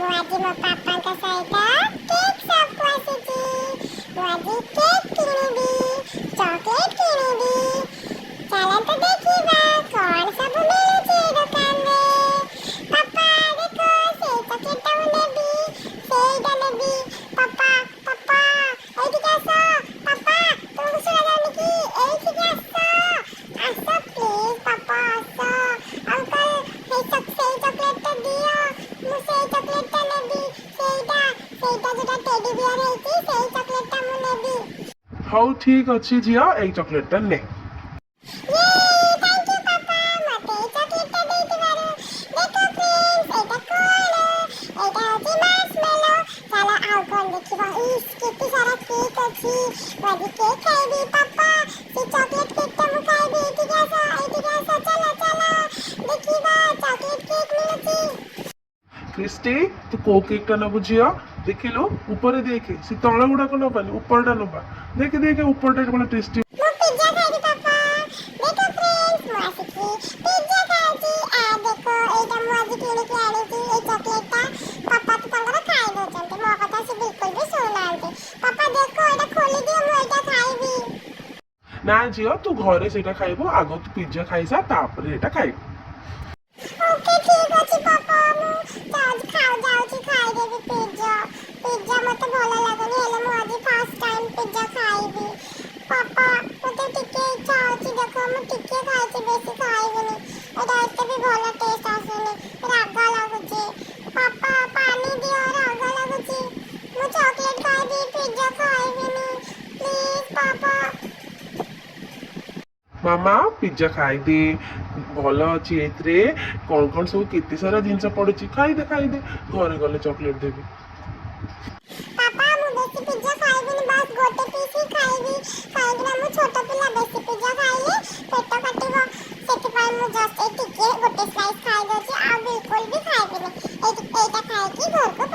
ମୁଁ ଆଜି ମୋ ପାପାଙ୍କ ସହିତ କେକ୍ ସପକୁ ଆସିଛି। ମୁଁ ଆଜି କେକ୍ କିଣିବି, ଚକୋଲେଟ୍ କିଣିବି। ଚାଲନ୍ତୁ ଦେଖିବା କଣ ସବୁ ମିଳୁଛି ଏ ଦୋକାନରେ। ପାପା, ଦେଖ, ସେଇ ଚକୋଲେଟଟା ମୁଁ ନେବି, ସେଇଟା ନେବି। ପାପା, ପାପା, ଏଇଠିକି ଆସ। ପାପା, ତୁମକୁ ଶୁଣାଯାଉନି କି? ଏଇଠିକି ଆସ, ଆସ ପ୍ଲିଜ। ପାପା, ଆସ। ଅଙ୍କଲ, ସେଇ ଚକୋଲେଟଟା ଦିଅ। ମୁଁ ସେଇ ଚକୋଲେଟଟା ନେବି। ସେଇଟା, ସେଇଟା, ଯୋଉଟା ଟେଡି ବିୟର ହେଇଛି, ସେଇ ଚକୋଲେଟଟା ମୁଁ ନେବି। ହଉ, ଠିକ ଅଛି ଝିଅ, ଏଇ ଚକୋଲେଟଟା ନେ। Thank you ପାପା, ମତେ ଏଇ ଚକୋଲେଟଟା ଦେଇଥିବାରୁ। ଦେଖ ଫ୍ରେଣ୍ଡସ୍, ଏଇଟା କଣ? ଏଇଟା ହଉଛି ମାର୍ସମେଲୋ। ଚାଲ, ଆଉ କଣ ଦେଖିବା? ଇସ୍, କେତେ ସାରା କେକ୍ ଅଛି! ମୁଁ ଆଜି କେକ୍ ଖାଇବି। ପାପା, ସେ ଚକୋଲେଟ କେକ୍ଟା ମୁଁ ଖାଇବି। ଏଇଠିକି ଆସ, ଏଇଠିକି ଆସ। ଚାଲ, ଚାଲ, ଦେଖିବା ଚକୋଲେଟ କେକ୍ ମିଳୁଛି। କ୍ରିଷ୍ଟି, ତୁ କୋଉ କେକ୍ଟା ନେବୁ ଝିଅ? ଦେଖିଲୁ, ଉପରେ ଦେଖେ। ସେ ତଳ ଗୁଡାକ ନବାନି, ଉପରଟା ନବା। ଦେଖେ, ଦେଖେ, ଉପରଟା କଣ ଟେଷ୍ଟି। ମୁଁ ପିଜ୍ଜା ଖାଇବି ପାପା। ଦେଖ ଫ୍ରେଣ୍ଡସ୍, ମୁଁ ଆସିକି ପିଜ୍ଜା ଖାଉଛି। ଆ ଦେଖ, ଏଇଟା ମୁଁ ଆଜି କିଣିକି ଆଣିଛି, ଏଇ ଚକୋଲେଟଟା। ପାପା ତ ତାଙ୍କର ଖାଇ ଦଉଛନ୍ତି, ମୋ କଥା ସେ ବିଲକୁଲ ବି ଶୁଣୁନାହାନ୍ତି। ପାପା, ଦେଖ, ଏଇଟା ଖୋଲି ଦିଅ, ମୁଁ ଏଇଟା ଖାଇବି। ନା ଝିଅ, ତୁ ଘରେ ସେଇଟା ଖାଇବୁ। ଆଗ ତୁ ପିଜ୍ଜା ଖାଇସା, ତାପରେ ଏଇଟା ଖାଇବୁ। ଓକେ, ଠିକ ଅଛି ପାପା। ମୁଁ ଯାଉଛି, ଯାଉଛି, ଖାଇଦେବି ପିଜ୍ଜା। ପିଜ୍ଜା ମତେ ଭଲ ଲାଗୁନି, ହେଲେ ମୁଁ ଆଜି ଫାର୍ଷ୍ଟ ଟାଇମ୍ ପିଜ୍ଜା ଖାଇବି। ପାପା, ମତେ ଟିକେ ଇଚ୍ଛା ହଉଛି। ଦେଖ, ମୁଁ ଟିକେ ଖାଇଛି, ବେଶୀ ଖାଇବିନି। ଏଇଟା ଏତେ ବି ଭଲ ଟେଷ୍ଟ ଆସୁନି, ରାଗ ଲାଗୁଛି। ପାପା, ପାଣି ଦିଅ, ରାଗ ଲାଗୁଛି। ମୁଁ ଚକୋଲେଟ ଖାଇବି, ପିଜ୍ଜା ଖାଇବିନି। Please papa. ମାମା, ପିଜ୍ଜା ଖାଇଦେ, ଭଲ ଅଛି। ଏଥିରେ କଣ କଣ ସବୁ, କେତେ ସାରା ଜିନିଷ ପଡୁଛି। ଖାଇଦେ, ଖାଇଦେ। ଘରେ ଗଲେ ଚକୋଲେଟ ଦେବି। ପାପା, ମୁଁ ବେଶୀ ପିଜ୍ଜା ଖାଇବିନି, ବାସ୍ ଗୋଟେ ପିସ୍ ହିଁ ଖାଇବି, କାହିଁକି ନା ମୁଁ ଛୋଟ ପିଲା, ବେଶୀ ପିଜ୍ଜା ଖାଇଲେ ପେଟ କାଟିବ। ସେଥିପାଇଁ ମୁଁ ଜଷ୍ଟ ଏଇ ଟିକେ ଗୋଟେ ସ୍ଲାଇସ୍ ଖାଇଦଉଛି, ଆଉ ବିଲକୁଲ ବି ଖାଇବିନି। ଏଇଟା ଖାଇକି ଘରକୁ